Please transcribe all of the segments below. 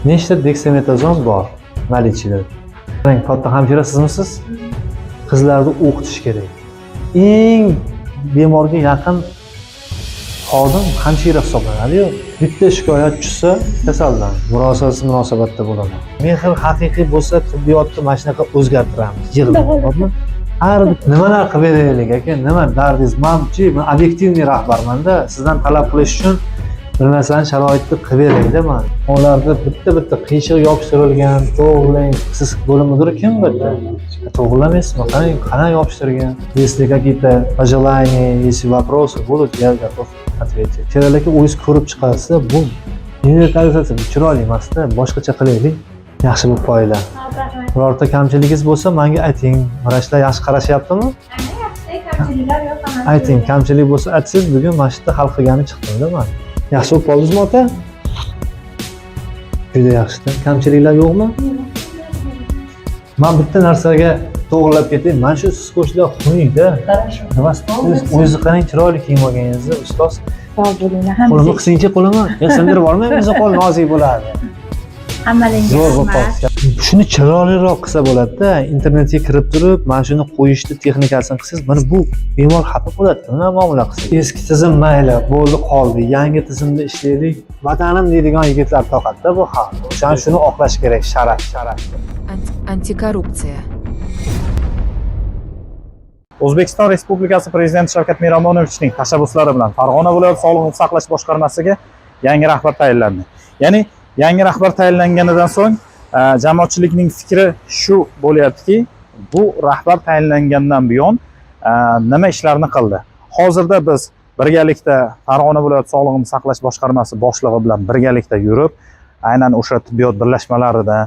Nechta deksametazon bor наличиеda? Qarang, katta hamshira sizmisiz? Qizlarni o'qitish kerak. Eng bemorga yaqin xodim hamshira hisoblanadi-yu. Bitta shikoyat tushsa kasaldan murosasiz munosabatda bo'laman. Mehr haqiqiy bo'lsa tibbiyotni mana shunaqa o'zgartiramiz. Yig'ilib, to'g'rimi? Har bir nimalar qilib beraylik aka, nima dardingiz? Manchi, men объективный rahbarmanda, sizdan talab qilish uchun bir narsani sharoitni qilib berayda man. Ularda bitta-bitta qiyshiq yopishtirilgan, to'g'rilang. Siz bo'lim mudiri kim bu yerda? To'g'rilamaysiz,mi? Qarang, qanaqa yopishtirgan. Если какие-то пожелания, если вопросы будут, я готов ответить. Sherali aka, o'zingiz ko'rib chiqasiz, bu inventarizatsiya bu chiroyli emasda, boshqacha qilaylik. Yaxshi bo'lib qo'yinglar. Rahmat. Birorta kamchiligingiz bo'lsa menga ayting. Vrachlar yaxshi qarashyaptimi? Yaxshi, kamchiliklar yo'q, hammasi. Ayting, kamchilik bo'lsa aytsangiz, bugun mana shu yerda hal qilgani chiqdim-da man. Yaxshi bo'lib qoldingizmi, ota? Juda yaxshi. Kamchiliklar yo'qmi? Man bitta narsaga to'g'rilab ketay. Mana shu skochlar xunukda. Хорошо. Nima siz o'zingizni qarang, chiroyli kiyim olganingizni, ustoz. Sog' bo'linglar. Qo'limni qisingchi, qo'limni. Ya sindirib olmang, bizni qo'l nozik bo'ladi. Hammalangga Zo'r bo'lib rahmat. qoldi. Shuni chiroyliroq qilsa bo'ladi-da, internetga kirib turib, mana shuni qo'yishni texnikasini qilsangiz, mana bu bemor xafa bo'ladi, nima muomala qilsak. Eski tizim mayli, bo'ldi, qoldi. Yangi tizimda ishlaylik. Vatanim deydigan yigitlar toqatda bu xalq. O'shaning shuni oqlash kerak, sharaf, sharaf. Антикоррупция. O'zbekiston Respublikasi Prezidenti Shavkat Miromonovichning tashabbuslari bilan Farg'ona viloyati sog'liqni saqlash boshqarmasiga yangi rahbar tayinlandi. Ya'ni yangi rahbar tayinlanganidan so'ng jamoatchilikning fikri shu bo'lyaptiki, bu rahbar tayinlangandan buyon nima ishlarni qildi? Hozirda biz birgalikda Farg'ona viloyati sog'liqni saqlash boshqarmasi boshlig'i bilan birgalikda yurib, aynan o'sha tibbiyot birlashmalarida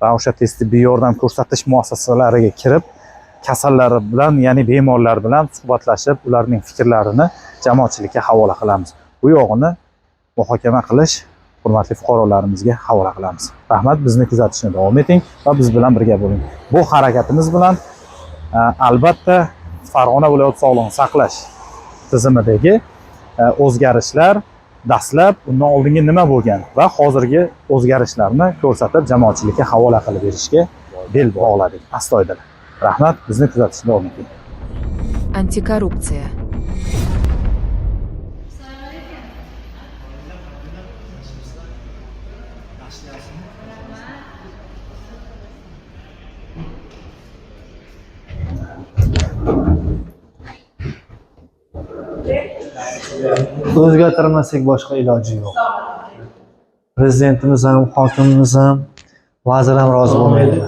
va o'sha tez tibbiy yordam ko'rsatish muassasalariga kirib, kasallar bilan, ya'ni bemorlar bilan suhbatlashib, ularning fikrlarini jamoatchilikka havola qilamiz. Bu yog'ini muhokama qilish hurmatli fuqarolarimizga havola qilamiz. Rahmat, bizni kuzatishni davom eting va biz bilan birga bo'ling. Bu harakatimiz bilan albatta Farg'ona viloyati sog'liqni saqlash tizimidagi o'zgarishlar, dastlab undan oldingi nima bo'lgan va hozirgi o'zgarishlarni ko'rsatib jamoatchilikka havola qilib berishga bel bog'ladik astoydil. Rahmat, bizni kuzatishni davom eting. Антикоррупция. O'zgartirmasak boshqa iloji yo'q. Prezidentimiz ham, hokimimiz ham, vazir ham rozi bo'lmaydi.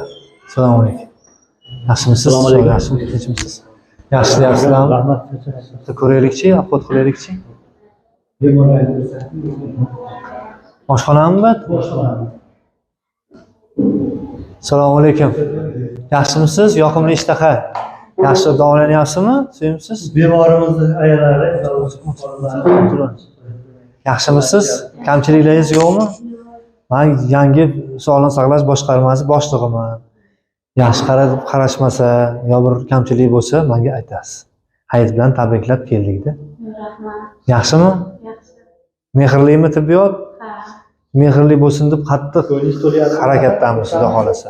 Assalomu alaykum. Yaxshimisiz? Assalomu alaykum. Yaxshimi? Tinchmisiz? Yaxshi deyapsizlarmi? Rahmat. Bitta ko'raylikchi, обход qilaylikchi. Oshxonami bu? Assalomu alaykum. Yaxshimisiz? Yoqimli ishtaha. Yaxshi davolanyapsizmi? Suyimsiz? Bemorimizni ayolari. Yaxshimisiz? Kamchiliklaringiz yo'qmi? Man yangi sog'liqni saqlash boshqarmasi boshlig'iman. Yaxshi qarashmasa yo bir kamchilik bo'lsa menga aytasiz. Hayit bilan tabriklab keldikda. Rahmat. Yaxshimi? Yaxshi. Mehrlimi tibbiyot? Ha. Mehrli bo'lsin deb qattiq harakatdamiz, xudo xolasa.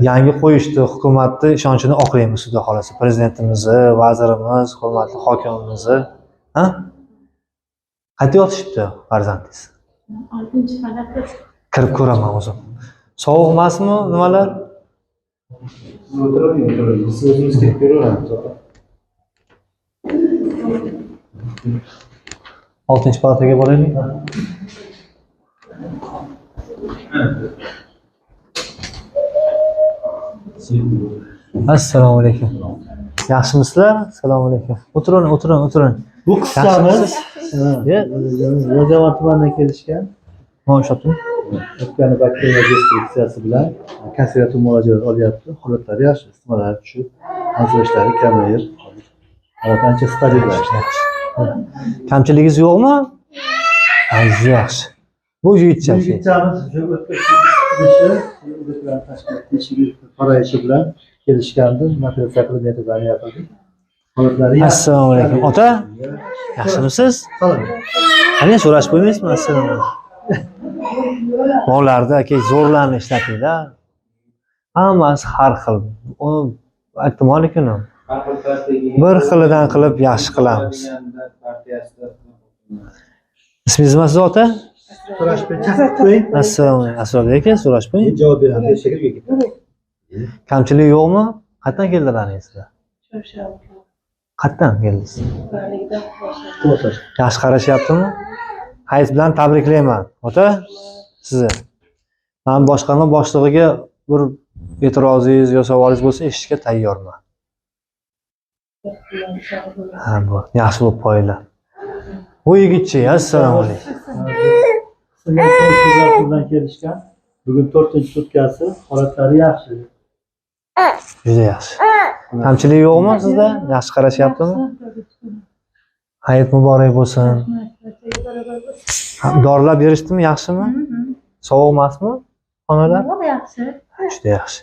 Yangi qo'yishdi, hukumatni ishonchini oqlaymiz, xudo xolasa. Prezidentimizni, vazirimiz, hurmatli hokimimizni. Ha? Qayerda yotishibdi farzandingiz? Oltinchi palata. Kirib ko'raman o'zim. Sovuq emasmi nimalar? O'tiravering, o'tiravering. Biz o'zimiz kelib ko'raveramiz, opa. Oltinchi palataga boraylik. Assalomu alaykum. Yaxshimisizlar? Assalomu alaykum. O'tiring, o'tiring, o'tiring. Bu qizchamiz Ye, Yozyovon tumanidan kelishgan. Mana ushlab turing. O'pkani bakteriya destruksiyasi bilan konservativ muolajalar olyapti. Holatlari yaxshi, isitmalari tushib, hansirashlari kamayib, hozir holat ancha stabillashdi. Kamchiligingiz yo'qmi? Ay, yaxshi. Bu yigitcha. Bu yigitchamiz shu o'pka ishi, o'pkani tashkil teshigi qorayishi bilan kelishgandi. Operatsiya qilib metodlarni qildik. Holatlari yaxshi. Assalomu alaykum. Ota, yaxshimisiz? Salom. Qani so'rashib qo'ymaysizmi? Assalomu alaykum. Mollarda aka zo'rlarni ishlatinglar. Hammasi har xil. Uni aytdim kuni. Har xil partiyaga Bir xilidan qilib yaxshi qilamiz. Ismingiz nima sizni ota? So'rashib chaqirib qo'ying. Assalomu alaykum. Asror aka, so'rashib qo'ying. Javob beradi. Ertaga uyga ketadi. Kamchilik yo'qmi? Qayerdan keldilaringiz sizlar? Shoshab. Qayerdan keldingiz? Bolalikdan boshlab. Quvvatlashdi. Yaxshi qarashyaptimi? Hayit bilan tabriklayman. Ota, sizni. Men boshqarma boshlig'iga bir e'tirozingiz yo savolingiz bo'lsa eshitishga tayyorman. Ha, bu yaxshi bo'lib qo'yinglar. Bu yigitchi, assalomu alaykum. Singan to'rt bilan kelishgan. Bugun to'rtinchi sutkasi, holatlari yaxshi. Juda yaxshi. Kamchilik yo'qmi sizda? Yaxshi qarashyaptimi? Hayit muborak bo'lsin. Rahmat. Barobar bo'lsin. Ha, dorilar berishdimi, yaxshimi? Sovuq emasmi xonalar? Yo'q, yaxshi. Juda yaxshi.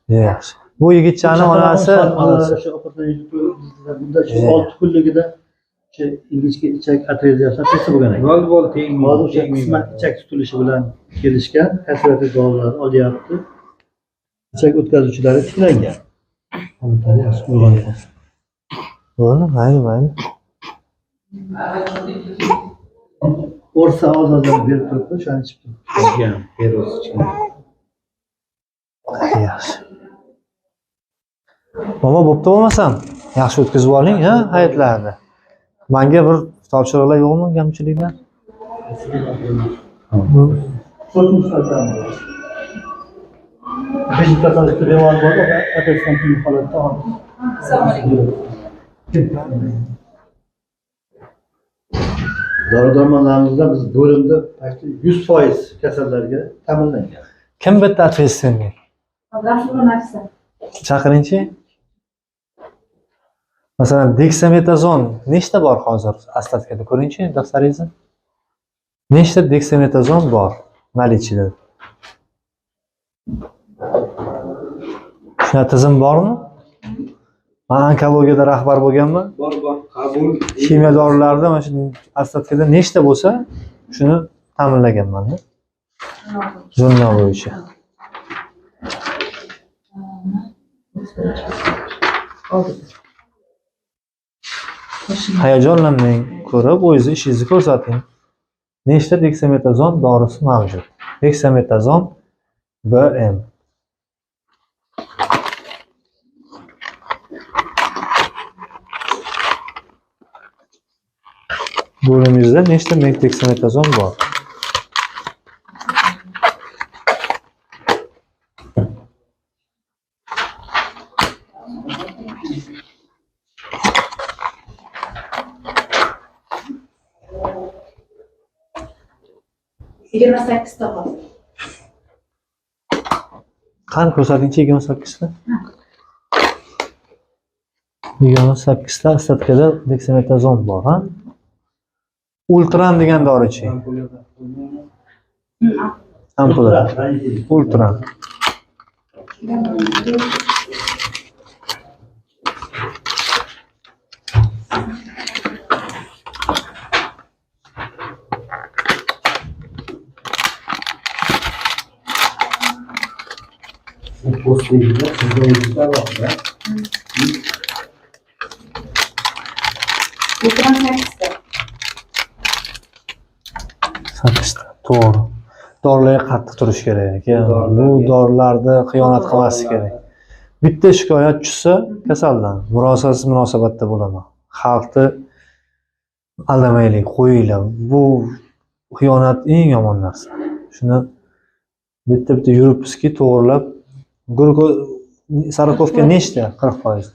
Juda yaxshi. Bu yigitchani onasi o'sha ovqatlanish bunda shu 6 kunligida o'sha ingichka ichak atreziyasi bo'lgan ekan. Nol bol teng. Hozir o'sha qisman ichak tutilishi bilan kelishgan, konservativ dorilar olyapti. Ichak o'tkazuvchilari tiklangan. Holatlari yaxshi uyg'ongan. Bo'ldi, mayli, mayli. O'rsa oz ozdan berib turibdi, o'shani ichib turibdi. Ichgan, peroz ichgan. Yaxshi. Momo bo'pti bo'lmasam, yaxshi o'tkazib oling, ha, hayitlarni. Menga bir topshiriqlar yo'qmi, kamchiliklar? To'rtinchi sutkasi. Beshinchi kasallikda bemor bor, operatsion holatda hozir. Assalomu alaykum. Dori darmonlarimizda biz bo'limda 100% kasallarga ta'minlangan. Kim bitta ответственный? G'afur narsa. Chaqiringchi. Masalan, deksametazon nechta bor hozir ostatkada ko'ringchi daftaringizni. Nechta deksametazon bor наличида? Shunaqa tizim bormi? Men onkologiyada rahbar bo'lganman. Bor bor, qabul. Kimyo dorilarida mana shu ostatkada nechta bo'lsa, shuni ta'minlaganman. Jurnal bo'yicha. Hayajonlanmang, ko'rib o'zingizni ishingizni ko'rsating. Nechta deksametazon dorisi mavjud? Deksametazon BM. Bo'limingizda nechta deksametazon bor? Yigirma sakkizta hozir. Qani ko'rsatingchi 28 ta. 28 ta ostatkada deksametazon bor, ha? Ultran degan dorichi. Ampula. Ultran. Bu postligida sizda o'zingizda bor-da. Ultran sakkizta. 8 ta. To'g'ri. Dorilarga qattiq turish kerak aka. Bu dorilarda xiyonat qilmaslik kerak. Bitta shikoyat tushsa kasaldan murosasiz munosabatda bo'laman. Xalqni aldamaylik, qo'yinglar. Bu xiyonat eng yomon narsa. Shuni bitta-bitta yuribmizki, to'g'rilab glukoz Sarakovka nechta? 40%.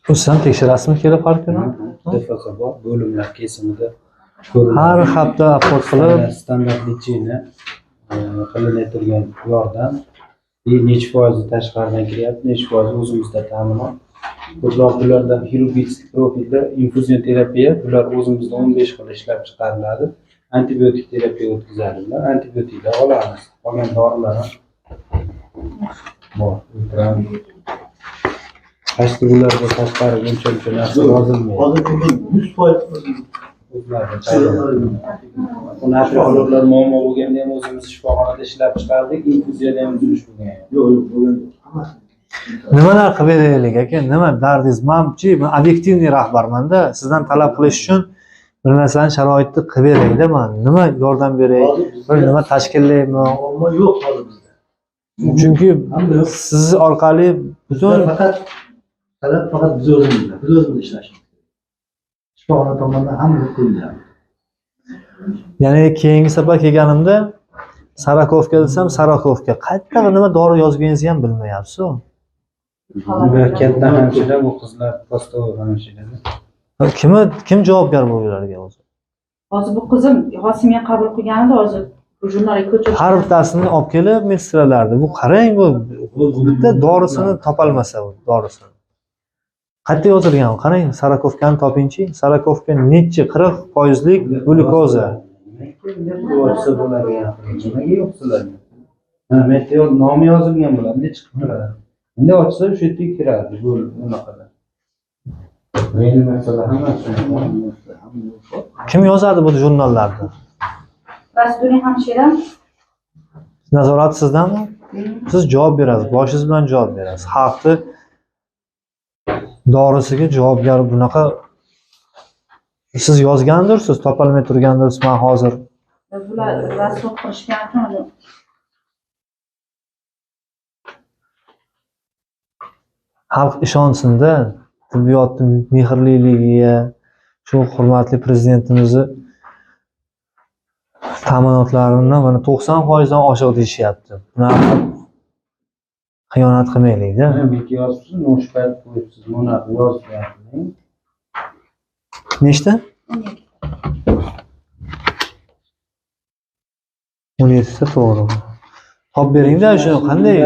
Siz ham tekshirasizmi kelib har kuni? DFQ bor, bo'limlar kesimida Har hafta obhod qilib, standart lechение qilinayotgan yordam nechi foizi tashqaridan kiryapti, nechi foizi o'zimizda ta'minot. Ko'proq bulardan xirurgik profilda infuzion terapiya, bular o'zimizda 15 xil ishlab chiqariladi. Antibiotik terapiya o'tkazadi bular, antibiotiklar olamiz. Qolgan dorilar ham Bor. Ultram. Qaysi ularda tashqari uncha-muncha narsa yozilmaydi. Hozir 100% O'zlari Bu natriy muammo bo'lganda ham o'zimiz shifoxonada ishlab chiqardik, infuziyada ham uzilish bo'lgan. Yo'q, yo'q, bo'lgan yo'q. Hammasi. Nimalar qilib beraylik aka? Nima dardingiz? Manchi, men obyektivniy rahbarmanda, sizdan talab qilish uchun bir narsani sharoitni qilib berayda man. Nima yordam beray? Hozir Bir bizda nima tashkillaymi? muammo yo'q hozir bizda. Chunki Hamma yo'q. siz orqali Bizda butun faqat talab faqat biz o'zimizda, biz o'zimiz ishlashimiz kerak. Shifoxona tomonidan hammasi qilinadi. Ya'ni keyingi safar kelganimda Sarakovka desam Sarakovka. Qayerda va nima dori yozganingizni ham bilmayapsiz. Ular katta hamshira, bu qizlar postovoy hamshirada. Kimi kim javobgar bu ularga o'zi? Hozir bu qizim Hosimga qabul qilganida hozir bu jurnalga ko'chirib. Har bittasini olib kelib medsestralarni. Bu qarang, bu bitta dorisini topolmasa bu dorisini. Qayerda yozilgan? Qarang, Sarakovkani topingchi. Sarakovka nechi 40%lik glyukoza. Nimaga bo'ladi? Nimaga yo'q sizlarda? Ha, meteor nomi yozilgan bo'ladi, bunday chiqib turadi. Bunday ochsa o'sha yerga kiradi, bo'ldi, unaqada. Reanimatsiyada hammasi shunaqa. Kim yozadi bu jurnallarni? Rasduni hamshira. Nazorat sizdami? Siz javob berasiz, boshingiz bilan javob berasiz. Xalqni dorisiga javobgar bunaqa siz yozgandirsiz, topolmay turgandirsiz. Men hozir Bular rasm qilishgan ekan. Xalq ishonsin-da tibbiyotni mehrliligiga, shu hurmatli prezidentimizni ta'minotlarini mana 90% dan oshiq deyishyapti. Bunaqa xiyonat qilmaylik-da. Mana bu yerga yozibsiz, noshpad qo'yibsiz, bunaqa yozib. Nechta? 17 ta to'g'ri. Top beringda shuni qanday?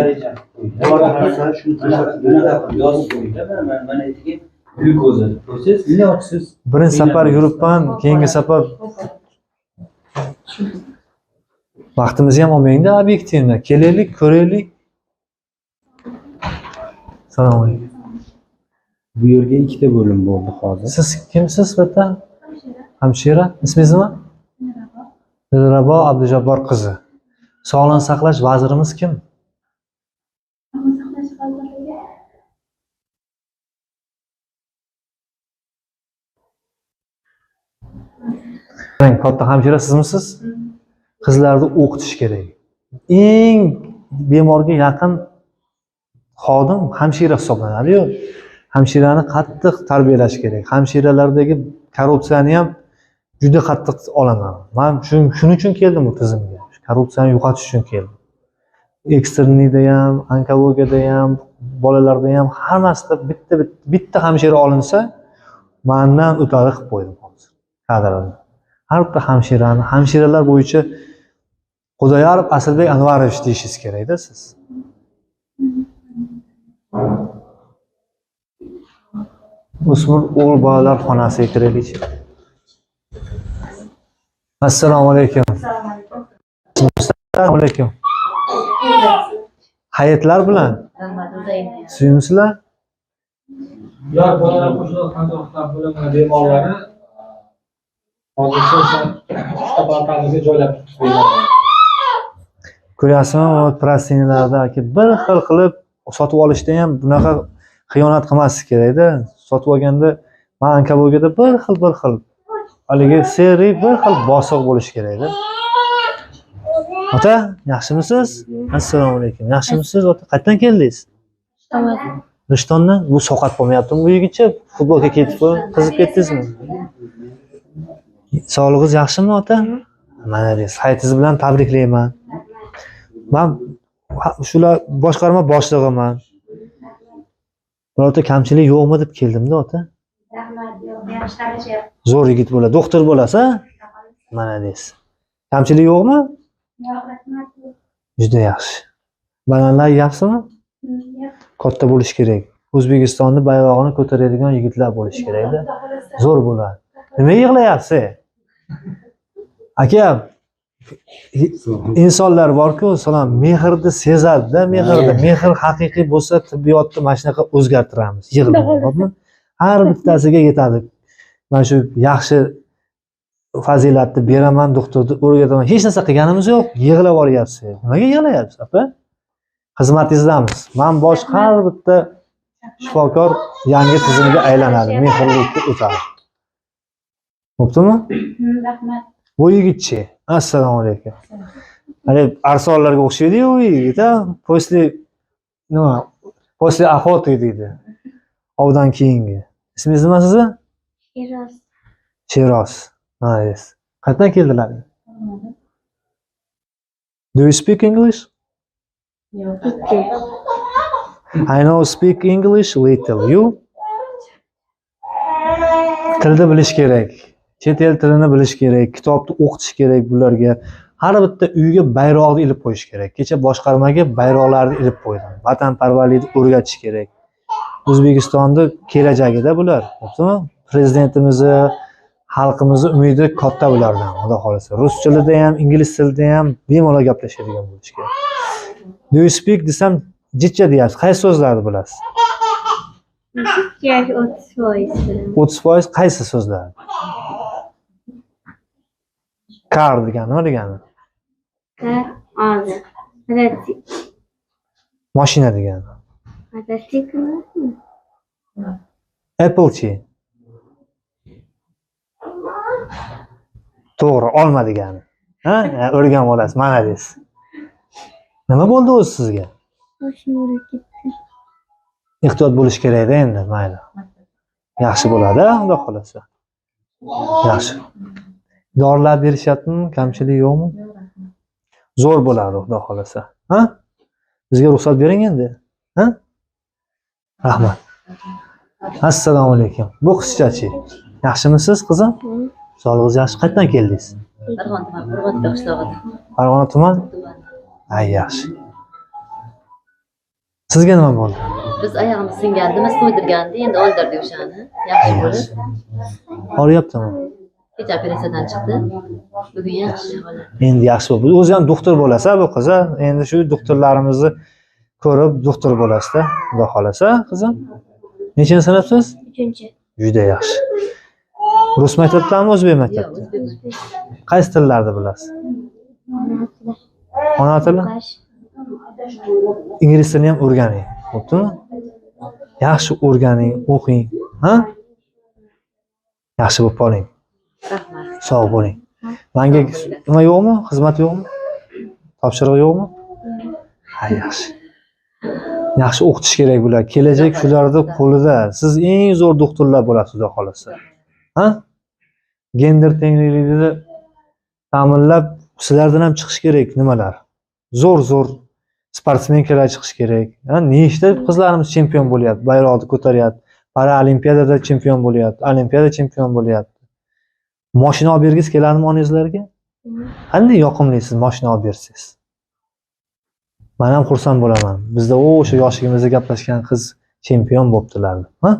Bor narsa shuni ko'rsatib beradi. Yozib qo'yingda, mana mana yerga glyukoza deb qo'ysangiz, bunday ochsangiz Birinchi safar yuribman, keyingi safar vaqtimizni ham olmangda obyektivni. Kelaylik, ko'raylik. Assalomu alaykum. Bu yerga ikkita bo'lim bo'ldi hozir. Siz kimsiz bitta? Hamshira. Ismingiz nima? Dilrabo Abdujabbor qizi. Sog'liqni saqlash vazirimiz kim? Sog'liqni saqlash vazirligi. Qarang, katta hamshira sizmisiz? Qizlarni o'qitish kerak. Eng bemorga yaqin xodim hamshira hisoblanadi-yu. Hamshirani qattiq tarbiyalash kerak. Hamshiralardagi korrupsiyani ham juda qattiq olaman. Men shuning uchun keldim bu tizimga. Shu korrupsiyani yo'qotish uchun keldim. Ekstrniyda ham, onkologiyada ham, bolalarda ham hammasida bitta bitta hamshira olinsa, mendan o'tadi qilib qo'ydim hozir kadrlarni. Har bitta hamshirani, hamshiralar bo'yicha Xudoyorov Asilbek Anvarovich deyishingiz kerakda siz. O'smir o'g'il bolalar xonasiga kiraylik. Assalomu alaykum. Assalomu alaykum. Assalomu alaykum. Hayitlar bilan suyumsizlar? Yosh bolalar qo'shma qandoqlar bo'limini bemorlari hozircha o'sha 3 ta palatamizga joylab turibmiz bemorlarni. Ko'ryapsizmi, prostinilarda aka bir xil qilib sotib olishda ham bunaqa xiyonat qilmaslik kerakda. Sotib olganda man onkologiyada bir xil bir xil haligi seri bir xil bosiq bo'lishi kerakda. Ota, yaxshimisiz? Assalomu alaykum. Yaxshimisiz ota? Qayerdan keldingiz? Rishtondan? Bu sovqat bo'lmayaptimi bu yigitcha? Futbolga ketib qo'yib, qizib ketdingizmi? Sog'lig'ingiz yaxshimi ota? Mana deysiz. Hayitingiz bilan tabriklayman. Men shular boshqarma boshlig'iman. Birorta kamchilik yo'qmi deb keldimda ota. Rahmat, yo'q, yaxshi qarashyapti. Zo'r yigit bo'ladi, doktor bo'lasiz, a? Mana deysiz. Kamchilik yo'qmi? Yo'q, rahmat. Juda yaxshi. Bananlar yeyapsizmi? Yo'q. Katta bo'lish kerak. O'zbekistonni bayrog'ini ko'taradigan yigitlar bo'lishi kerakda. Xudo xohlasa. Zo'r bo'ladi. Nima yig'layapsiz? Aka, Insonlar borku, salom, mehrni sezadi-da, mehrni. Mehr haqiqiy bo'lsa, tibbiyotni mana shunaqa o'zgartiramiz. Yig'ilib, to'g'rimi? Har bittasiga yetadi. Mana shu yaxshi fazilatni beraman, doktorni o'rgataman. Hech narsa qilganimiz yo'q, yig'lab yuboryapsiz. Nimaga yig'layapsiz, opa? Xizmatingizdamiz. Men bosh har bitta shifokor yangi tizimga aylanadi, mehrlikka o'tadi. Bo'ptimi? Rahmat. Bu yigitchi. Assalomu alaykum. Hali arsonlarga o'xshaydi-yu u yigit, a? После nima? После охоты deydi. Ovdan keyingi. Ismingiz nima sizni? Sheroz. Sheroz. Nice. Qayerdan keldilar? Do you speak English? Yo'q. I know speak English little. You? Tilni bilish kerak. Chet el tilini bilish kerak, kitobni o'qitish kerak bularga. Har bitta uyga bayroqni ilib qo'yish kerak. Kecha boshqarmaga bayroqlarni ilib qo'ydim. Vatanparvarlikni o'rgatish kerak. O'zbekistonni kelajagida bular, to'g'rimi? Prezidentimizni, xalqimizni umidi katta bulardan, xudo xohlasa. Rus tilida ham, ingliz tilida ham bemalol gaplashadigan bo'lish kerak. Do you speak desam, jichcha deyapsiz. Qaysi so'zlarni bilasiz? Yash 30% bilaman. 30% qaysi so'zlar? Car degani nima degani? Car hozir. Mototsikl. Mashina degani. Mototsiklmi? Apple-chi? To'g'ri, olma degani. Ha? O'rganib olasiz, mana deysiz. Nima bo'ldi o'zi sizga? Boshim urib ketdi. Ehtiyot bo'lish kerakda endi, mayli. Yaxshi bo'ladi, xudo xolasa. Yaxshi. Dorilar berishyaptimi? Kamchilik yo'qmi? Zo'r bo'ladi, xudo xolasa. Ha? Bizga ruxsat bering endi. Ha? Rahmat. Assalomu alaykum. Bu qizchachi. Yaxshimisiz, qizim? Sog'lig'ingiz yaxshi. Qayerdan keldingiz? Farg'ona tuman, Qo'rg'ontepa qishlog'idan. Farg'ona tuman? Tuman. Ay, yaxshi. Sizga nima bo'ldi? Biz oyog'imiz singandi, biz qo'ydirgandi, endi oldirdik o'shani. Yaxshi bo'lib. Og'riyaptimi? Kecha operatsiyadan chiqdi. Bugun yaxshi holat. Endi yaxshi bo'ldi. O'zi ham doktor bo'lasiz, bu qiz. Endi shu doktorlarimizni ko'rib doktor bo'lasizda, xudo xolasa, qizim. Nechinchi sinfsiz? 3. Juda yaxshi. Rus maktabdami, o'zbek maktabda? Yo'q, o'zbek. Qaysi tillarni bilasiz? Ona tili. Ona tili? Ingliz tilini ham o'rganing, bo'ptimi? Yaxshi o'rganing, o'qing, ha? Yaxshi bo'lib qoling. Rahmat. Sog' bo'ling. Menga nima yo'qmi? Xizmat yo'qmi? Topshiriq yo'qmi? Ha, yaxshi. Yaxshi o'qitish kerak bular. Kelajak shularning qo'lida. Siz eng zo'r doktorlar bo'lasiz, xudo xolasa. Ha? Gender tengligini ta'minlab, sizlardan ham chiqish kerak nimalar? Zo'r-zo'r sportsmenkalar chiqish kerak. Ha, nechta qizlarimiz chempion bo'lyapti, bayroqni ko'taryapti. Paralimpiadada chempion bo'lyapti, olimpiada chempion bo'lyapti. Mashina olib bergisi keladimi onangizlarga? Qanday yoqimli siz mashina olib bersangiz. Men ham xursand bo'laman. Bizda o'sha yoshligimizda gaplashgan qiz chempion bo'ptilar. Ha?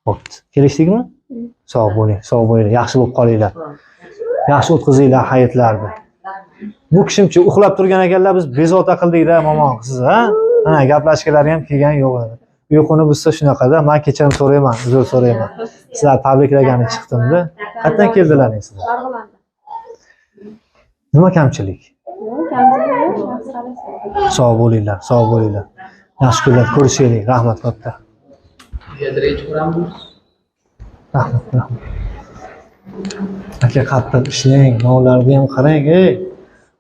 Bo'pti. Kelishdikmi? Sog' bo'ling, sog' bo'linglar, yaxshi bo'lib qolinglar. Yaxshi o'tkazinglar hayitlarni. Bu kishimchi uxlab turgan ekanlar, biz bezovta qildik-da momon siz, ha? Mana gaplashganlari ham kelgan yo'q edi. Uyquni buzsa shunaqada, men kechirim so'rayman, uzr so'rayman. Sizlar tabriklagani chiqdim-da. Qayerdan keldilaring sizlar? Nima kamchilik? Sog' bo'linglar, sog' bo'linglar. Yaxshi kunlar ko'rishaylik. Rahmat katta. Rahmat, rahmat. Aka qattiq ishlang, mollarni ham qarang, ey.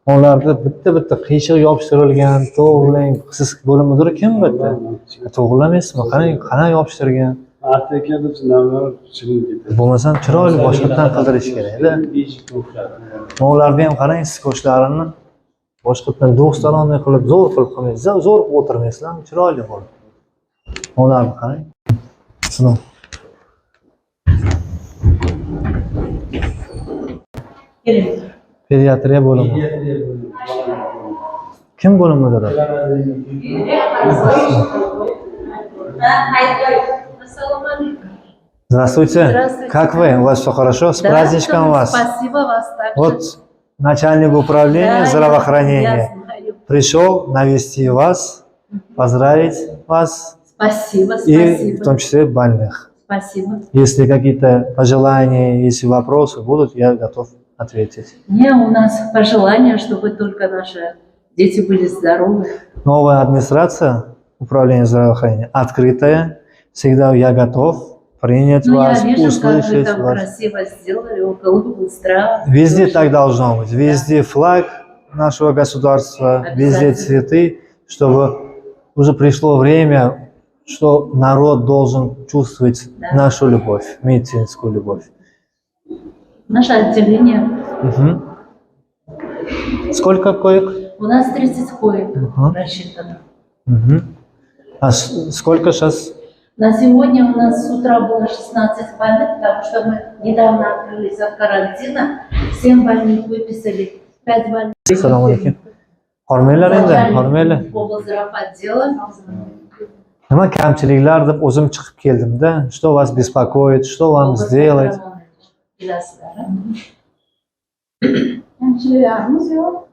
Mollarda bitta-bitta qiyshiq yopishtirilgan, to'g'rilang. Siz bo'lim mudiri kim bu yerda? To'g'rilamaysizmi? Qarang, qanaqa yopishtirgan. Bo'lmasam chiroyli boshqatdan qildirish kerak-da. Mollarni ham qarang, skotchlarini boshqatdan do'stona qilib, zo'r qilib qilmaysiz, zo'r qilib o'tirmaysizlarmi? Chiroyli bo'ladi. Mollarni qarang. Sinov. Pediatriya bo'limi. Kim bo'lim mudiri? Здравствуйте. Здравствуйте. Как вы? У вас все хорошо? С Да, праздничком вас. Спасибо вас также. Вот Начальник управления Да, здравоохранения. Я знаю. Пришел навести вас, поздравить вас Спасибо, и спасибо. в том числе больных. Спасибо. Если какие-то пожелания, если вопросы будут, я готов ответить. Не, у нас пожелание, чтобы только наши дети были здоровы. Новая администрация управления здравоохранения открытая. Всегда я готов принять Ну, вас, я вижу, как вы услышать там вас. красиво сделали около здрава. Везде так должно быть. Везде флаг нашего государства, везде Обязательно. цветы, чтобы уже пришло время, что народ должен чувствовать нашу любовь, медицинскую любовь. Наше отделение. Мгм. Сколько коек? У нас 30 коек Мгм. рассчитано. Мгм. А сколько сейчас? На сегодня у нас с утра было 16 больных, потому что мы недавно открылись от карантина. 7 больных выписали, 5 больных. Assalomu alaykum. Hormanglar endi, hormanglar. Облздравотдела. Nima kamchiliklar deb o'zim chiqib keldimda. Что вас беспокоит, что вам сделать? Bilasizlar. Kamchiliklarimiz yo'q.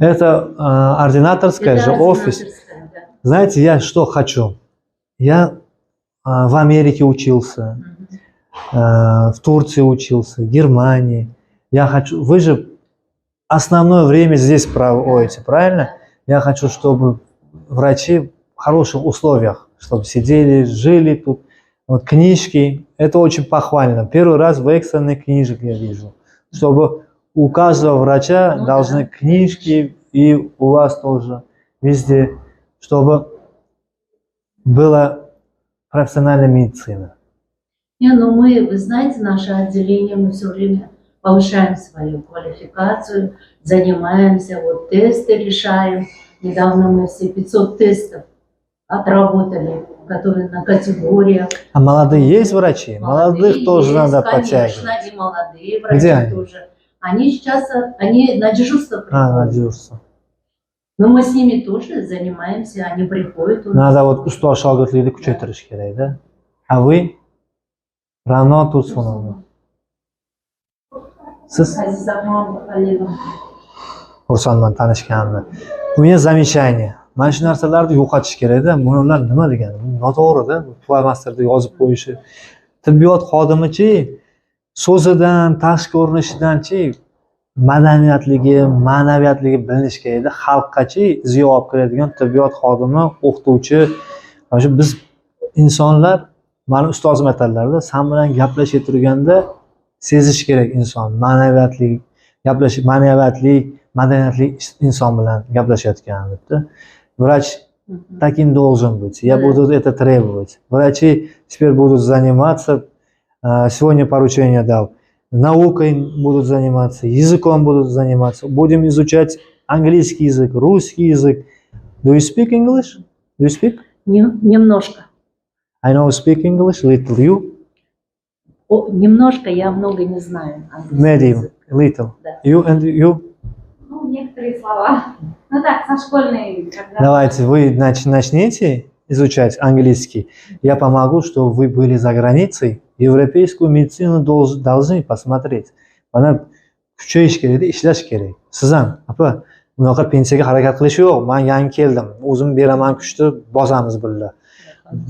Это ординаторская Это же офис. ординаторская, да. Знаете, я что хочу? Я в Америке учился, в Турции учился, в Германии. Я хочу. Вы же основное время здесь проводите, правильно? Я хочу, чтобы врачи в хороших условиях, чтобы сидели, жили тут. Вот книжки, это очень похвально. Первый раз в экстренной книжек я вижу. Чтобы у каждого врача Ну должны да. книжки, и у вас тоже, везде, чтобы была профессиональная медицина. Не, ну мы, вы знаете, наше отделение, мы все время повышаем свою квалификацию, занимаемся, вот тесты решаем. Недавно мы все 500 тестов отработали, которые на категориях. А молодые есть врачи? Молодых Молодые тоже есть, надо конечно, подтягивать. И молодые врачи Где они? тоже. Они сейчас, они на дежурство А, на приходят. дежурство. Но мы с ними тоже занимаемся, они приходят у нас. Надо вот ustoz shogirdlikni kuchaytirish kerak da. А вы? Ra'no Tursunovna. Siz? Azizaxon Aliyeva. Xursandman tanishganimdan. У меня замечание. Mana shu narsalarni yo'qotish kerakda. Bular nima degani? Bu noto'g'ri-da. Bu Flomasterda yozib qo'yishi. Tibbiyot xodimichi so'zidan, tashqi ko'rinishidanchi madaniyatligi, ma'naviyatligi bilinishi kerakda. Xalqqachi ziyo olib kiradigan tibbiyot xodimi, o'qituvchi. Mana shu biz insonlar, mani ustozim aytadilarda, san bilan gaplashib turganda sezish kerak inson ma'naviyatli gaplashib, ma'naviyatli, madaniyatli inson bilan gaplashayotgan debdi. Врач таким должен быть. Я буду это требовать. Врачи теперь будут заниматься, сегодня поручение дал, наукой будут заниматься, языком будут заниматься. Будем изучать английский язык, русский язык. Do you speak English? Do you speak? Немножко. I know speak English, little. You? О, немножко, я много не знаю английский Medium, язык. little. Да. You and you? Ну, некоторые слова. Ну так, со школьной. Когда. Давайте вы начните изучать английский. Я помогу, чтобы вы были за границей. Европейскую медицину должны посмотреть. Mana kuchayish kerak, ishlash kerak. Siz ham, opa, bunaqa pensiyaga harakat qilish yo'q. Men yangi keldim. O'zim beraman kuchni, bosamiz birga.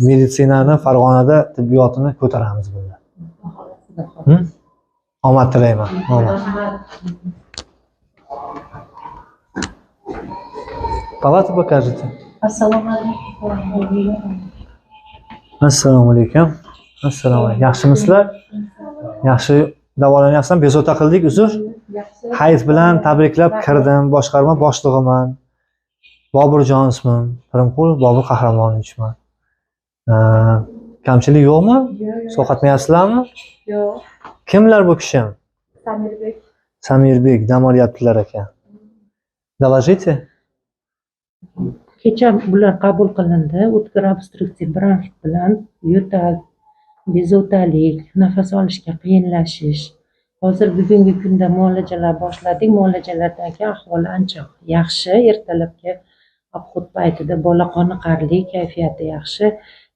Meditsinani Farg'onada tibbiyotini ko'taramiz birga. Omad tilayman. Omad. Rahmat. Палату покажете? Assalomu alaykum. Assalomu alaykum. Assalomu alaykum. Yaxshimisizlar? Yaxshi davolanyapsan? Bezovta qildik, uzr. Hayit bilan tabriklab kirdim. Boshqarma boshlig'iman. Boburjon ismim. Pirimqul Bobur Qahramonovichman. Kamchilik yo'qmi? Sovqotmayapsizlarmi? Yo'q. Kimlar bu kishi? Samirbek. Samirbek dam olyaptilar ekan. Доложите. Kecha bular qabul qilindi. O'tkir obstruktiv bronxit bilan yo'tal, bezovtalik, nafas olishga qiyinlashish. Hozir bugungi kunda muolajalar boshladik. Muolajalardan keyin ahvoli ancha yaxshi. Ertalabki обход paytida bola qoniqarli, kayfiyati yaxshi,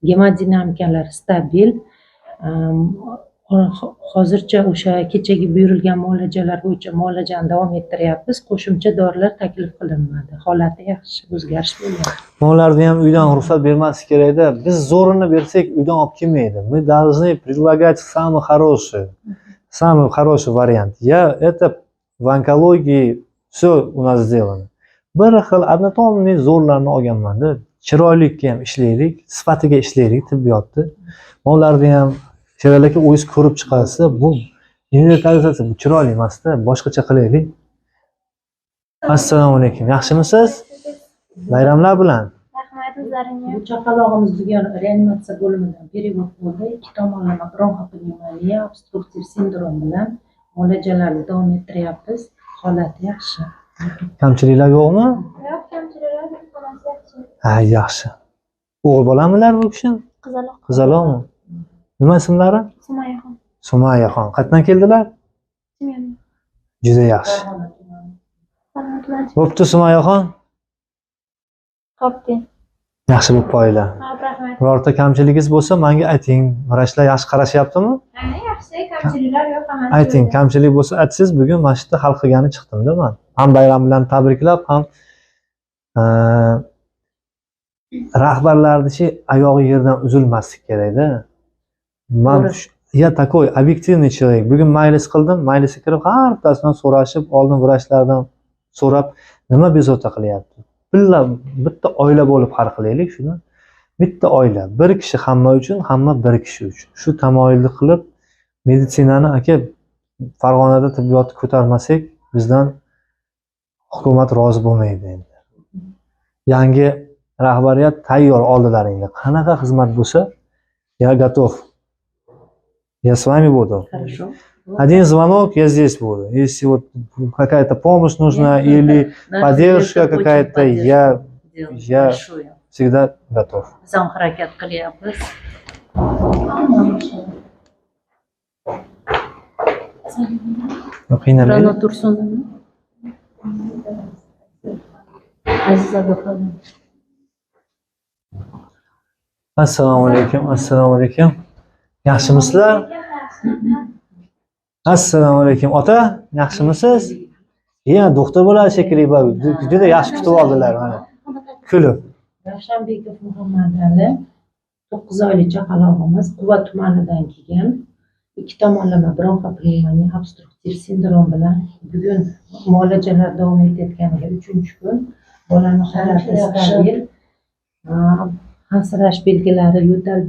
gemodinamikalari stabil. Hozircha o'sha kechagi buyurilgan muolajalar bo'yicha muolajani davom ettiryapmiz. Qo'shimcha dorilar taklif qilinmadi. Holati yaxshi, o'zgarish bo'lyapti. Ularni ham uydan ruxsat bermaslik kerakda. Biz zo'rini bersak, uydan olib kelmaydi. Мы должны предлагать самый хороший вариант. Я это в онкологии все у нас сделано. Bir xil однотонный zo'rlarni olganmanda, chiroylikka ham ishlaylik, sifatiga ishlaylik tibbiyotni. Ularni ham Sherali aka, o'zingiz ko'rib chiqasiz, bu inventarizatsiya, bu chiroyli emasda, boshqacha qilaylik. Assalomu alaykum. Yaxshimisiz? Bayramlar bilan. Rahmat, o'zlaringga. Bu chaqalog'imiz bugun reanimatsiya bo'limidan перевод bo'ldi. Ikki tomonlama bronxopnevmoniya, obstruktiv sindrom bilan muolajalarni davom ettiryapmiz. Holati yaxshi. Kamchiliklar yo'qmi? Yo'q, kamchiliklar yo'q, hammasi yaxshi. Ha, yaxshi. O'g'il bolamilar bu kishi? Qizaloq. Qizaloqmi? Nima ismlari? Sumayaxon. Sumayaxon. Qayerdan keldilar? Chimyon. Juda yaxshi. Farg'ona tuman. Bo'pti, Sumayaxon. Qopdi. Yaxshi bo'lib qo'yinglar. Hop, rahmat. Birorta kamchiligingiz bo'lsa, menga ayting. Vrachlar yaxshi qarashyaptimi? Ha, yaxshi, kamchiliklar yo'q, hammasi. Ayting, kamchilik bo'lsa aytsangiz, bugun mana shu yerda hal qilgani chiqdim-da man. Ham bayram bilan tabriklab, ham rahbarlarni oyog'i yerdan uzilmaslik kerakda. Man To'g'ri. Я такой объективный человек. Bugun majlis qildim, majlisga kirib har bittasidan so'rashib, oldin vrachlardan so'rab, nima bezovta qilyapti? Billa bitta oila bo'lib hal qilaylik shuni. Bitta oila, bir kishi hamma uchun, hamma bir kishi uchun. Shu tamoyilni qilib, meditsinani, aka, Farg'onada tibbiyotni ko'tarmasak, bizdan hukumat rozi bo'lmaydi endi. Yangi rahbariyat tayyor oldilaringda. Qanaqa xizmat bo'lsa, я готов. Я с вами буду. Хорошо. Один звонок, я здесь буду. Если вот какая-то помощь нужна или Наш поддержка директор очень какая-то, поддержку делает я большую. Всегда готов. Biz ham harakat qilyapmiz. Qiynamaydi. Ra'no Tursunova. Aziza Abduxolova. Assalomu alaykum, assalomu alaykum. Yaxshimisizlar? Assalomu alaykum. Ota, yaxshimisiz? Ya, doktor bo'ladi shekilli, juda yaxshi kutib oldilar mana. Kulib. Ravshanbekov Muhammad Ali, 9 oylik chaqalog'imiz Quva tumanidan kelgan. Ikki tomonlama bronxopnevmoniya, obstruktiv sindrom bilan bugun muolajalar davom etayotganiga 3-kun. Bolani holati stabil. Hansirash belgilari, yo'tal,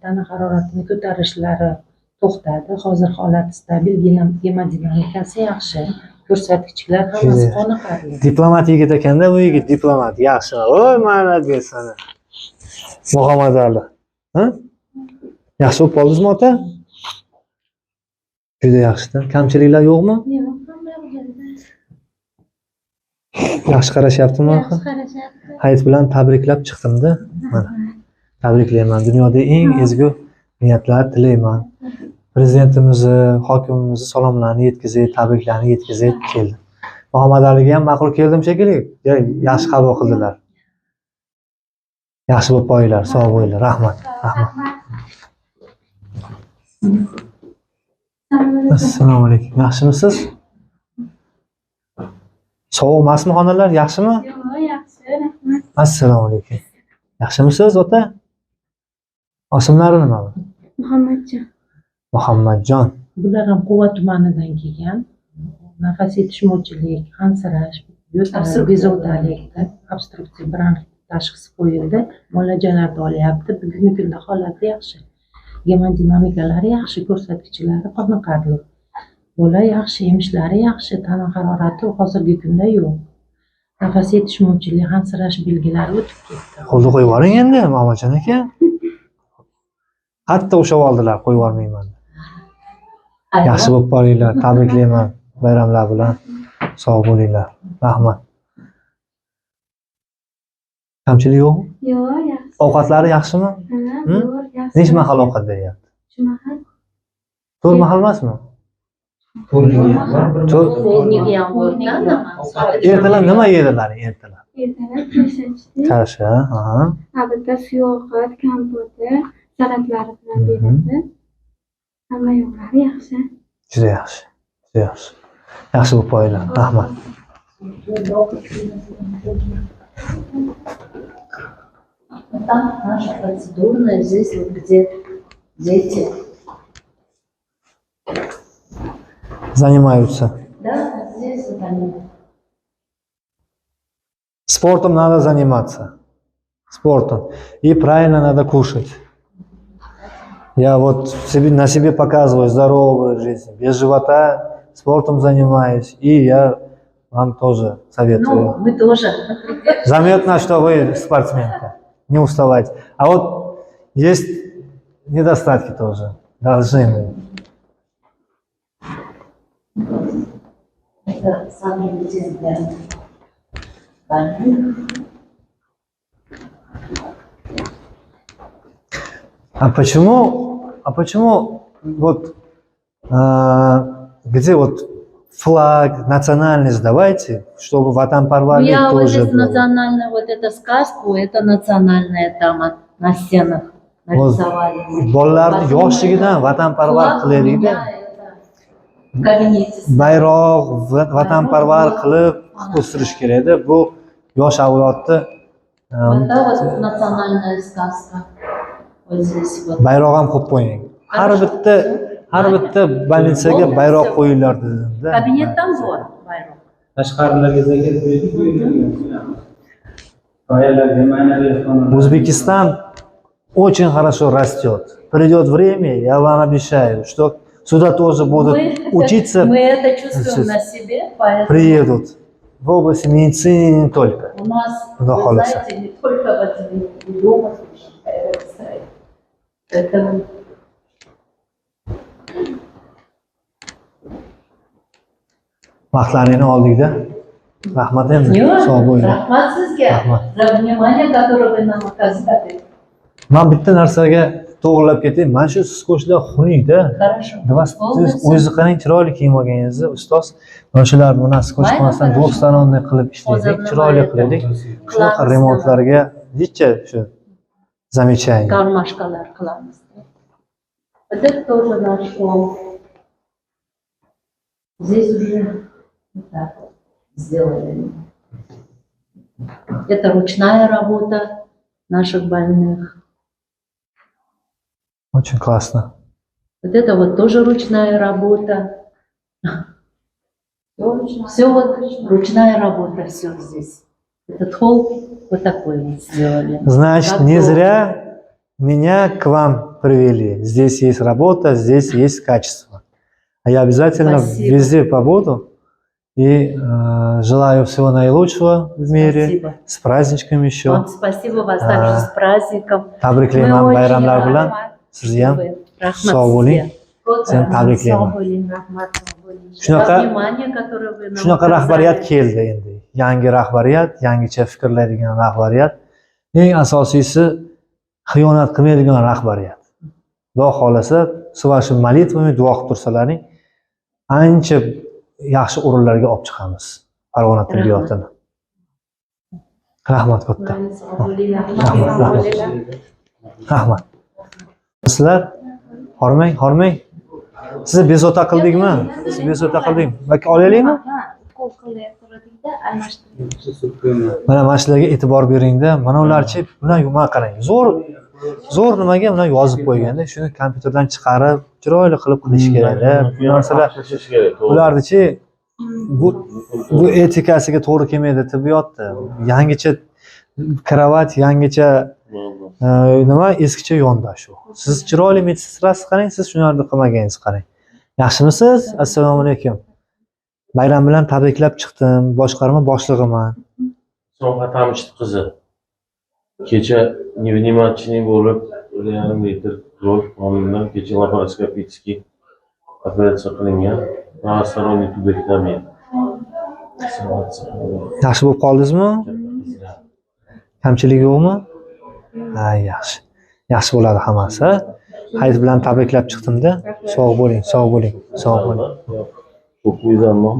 tana haroratini ko'tarishlari to'xtadi. Hozir holati stabil, gemodinamikasi yaxshi. Ko'rsatkichlar hammasi Juda. qoniqarli. Diplomat yigit ekanda bu yigit, diplomat. Yaxshi. Voy, молодец ana. Muhammad Ali. Ha? Yaxshi bo'lib qoldingizmi, ota? Juda yaxshi. Kamchiliklar yo'qmi? Yo'q, hamma yoq joyida. Yaxshi qarashyaptimi? Yaxshi qarashyapti. Hayit bilan tabriklab chiqdimda. Mana. Tabriklayman. Dunyoda eng ezgu niyatlar tilayman. Prezidentimizni, hokimimizni salomlarini yetkazib, tabriklarni yetkazib keldim. Muhammad Aliga ham ma'qul keldim shekilli. Yaxshi qabul qildilar. Yaxshi bo'lib qo'yinglar, sog' bo'linglar. Rahmat. Rahmat. Assalomu alaykum. Yaxshimisiz? Sovuq emasmi xonalar? Yaxshimi? Yo'q, yaxshi, rahmat. Assalomu alaykum. Yaxshimisiz, ota? Ismlari nima? Muhammadjon. Muhammadjon. Bular ham Quva tumanidan kelgan. Nafas yetishmovchilik, hansirash, yo'tal, bezovtalik, obstruktiv bronxit tashxisi qo'yildi. Muolajalarni olyapti. Bugungi kunda holati yaxshi. Gemodinamikalari yaxshi, ko'rsatkichlari qoniqarli. Bola yaxshi, emishlari yaxshi, tana harorati hozirgi kunda yo'q. Nafas yetishmovchilik, hansirash belgilari o'tib ketdi. Qo'lni qo'yib yuboring endi, Muhammadjon aka. Hatto ushlab oldilar, qo'yib yubormayman. Yaxshi bo'lib qolinglar, tabriklayman bayramlar bilan. Sog' bo'linglar. Rahmat. Kamchilik yo'qmi? Yo'q, yaxshi. Ovqatlari yaxshimi? Ha, Hı? zo'r, yaxshi. Necha mahal ovqat beryapti? Uch mahal. 4 mahal emasmi? To'rt. Ertalab nima yedilar ertalab? Ertalab kasha ichdik. Kasha, aha. Albatta suyuq ovqat, kompoti, salatlari bilan beradi. Hamma yoqlari yaxshi. Juda yaxshi. Juda yaxshi. Yaxshi bo'lib qo'yinglar. Rahmat. Там наша процедурная, здесь вот где дети. Занимаются. Да, здесь вот они. Спортом надо заниматься. Спортом. И правильно надо кушать. Я вот на себе показываю здоровую жизнь. Без живота, спортом занимаюсь. И я вам тоже советую. Ну, мы тоже. Заметно, что вы спортсменка. Не уставать. А вот есть недостатки тоже. Должны мы. Это самый день для больных. А почему вот где вот флаг, национальность давайте, чтобы Ну, vatanparvarlik я вот тоже здесь было. Национальную вот эту сказку, это национальная там на стенах Вот нарисовали. Bolalarni Потом yoshligidan это vatanparvar флаг у qilaylikda. меня это в кабинете стоит. Bayroq, vatanparvar qilib o'stirish kerakda. Bu yosh avlodni Вот, да, вот национальная сказка. Вот здесь вот. Bayroq ham qo'yib qo'ying. Har bitta больница ga bayroq qo'yinglar dedimda. Kabinetdan bor bayroq. Tashqarilarga заказ berdik, bu yerga Qoyalarga, ma'naviy xonalar. Узбекистан очень хорошо растет. Придет время, я вам обещаю, что сюда тоже будут учиться, Мы это чувствуем на себе, поэтому приедут в области медицины не только. У нас, Xudo вы xohlasa. Знаете, не только в отделении, и дома тоже bayroq стоит. Поэтому Vaqtlaringni oldikda. Rahmat endi. Yo'q, Sog' bo'linglar. Rahmat sizga Rahmat. За внимание, которое вы нам оказали. Man bitta narsaga to'g'rilab ketay. Mana shu скотч lar xunukda. Хорошо. Nima, Bo'ldi. siz o'zingizni qarang, chiroyli kiyim olganingizni, ustoz. Mana shularni mana скотч Mayli, qilmasdan хорошо. двухсторонний qilib ishlaydik, Hozir chiroyli nima qilaylik. Shunaqa Qilamiz. Remontlarga necha shu замечание. Кармашка lar qilamiz. Вот это тоже наш пол. Здесь уже вот так вот сделали. Это ручная работа наших больных. Очень классно. Вот это вот тоже ручная работа. Все вот ручная работа, все здесь. Этот холл вот такой вот сделали. Значит, Как не должно. Зря меня к вам привели. Здесь есть работа, здесь есть качество. А я обязательно Спасибо. Везде побуду. И желаю всего наилучшего в мире. Спасибо. С праздничком еще. Вам спасибо, вас также с праздником. Tabriklayman Мы очень bayramlar рады. Bilan. Sizni ham Rahmat sog' bo'ling. sizga. Seni tabriklayman. Sog' bo'ling, rahmat, sog' bo'ling. Shunaqa За внимание, которое вы нам shunaqa rahbariyat оказали. Keldi endi. Yangi rahbariyat, yangicha fikrlaydigan rahbariyat. Eng asosiysi xiyonat qilmaydigan rahbariyat. Xudo xohlasa, с вашими молитвами, duo qilib tursalaring, ancha yaxshi o'rinlarga olib chiqamiz Farg'ona tibbiyotini. Rahmat katta. Mayli, sog' bo'ling, rahmat. Rahmat, rahmat. Rahmat. Sizlar hormang, hormang. Sizni bezovta qildikmi? Sizni bezovta qildikmi? Yoki olaylikmi? Ukol qilayotganingda almashtirib. Mana shularga e'tibor beringda. Mana ularchi, bular, mana qarang. Zo'r zo'r nimaga bular yozib qo'yganda, shuni kompyuterdan chiqarib, chiroyli qilib qilish kerakda. Bu narsalar Tashlash kerak, to'g'ri. Ularnichi bu etikasiga to'g'ri kelmaydi tibbiyotda. Yangicha krovat, yangicha nima, eskicha yondashuv. Siz chiroyli medsestrasiz, qarang, siz shularni qilmaganingiz qarang. Yaxshimisiz? Assalomu alaykum. Bayram bilan tabriklab chiqdim. Boshqarma boshlig'iman. Islom Xatamichni qizi. Kecha невнимательный bo'lib, 1,5 litr кровь qonidan kecha laparoskopический operatsiya qilingan. Правосторонний tubektomiya. Yaxshi bo'lib qoldingizmi? Kamchilik yo'qmi? Ha, yaxshi. Yaxshi bo'ladi hammasi. Hayit bilan tabriklab chiqdimda. Sog' bo'ling, sog' bo'ling, sog' bo'ling. Ko'p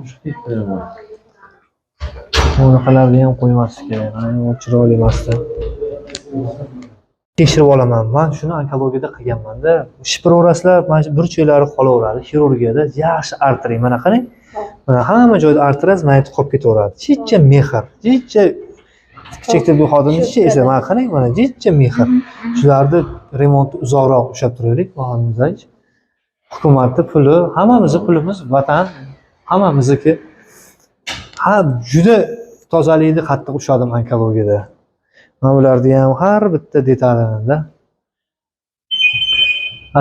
chiqib. Bunaqalarni ham qo'ymaslik kerak. Mana bu chiroyli emasda. Tekshirib olaman. Man shuni onkologiyada qilganmanda. Shipiraverasizlar, mana shu burchaklari qolaveradi. Xirurgiyada yaxshi artiring. Mana qarang. Mana hamma joyda artirasiz, mana yerda qolib ketaveradi. Jicha mehr, jicha kichik tibbiy xodimni jicha esa mana qarang, mana jicha mehr. Shularni remontni uzoqroq ushlab turaylik, Muhammad. Hukumatni puli, hammamizni pulimiz, vatan hammamizniki. Ha, juda tozalikni qattiq ushladim onkologiyada. Mana bularni ham har bitta detalini.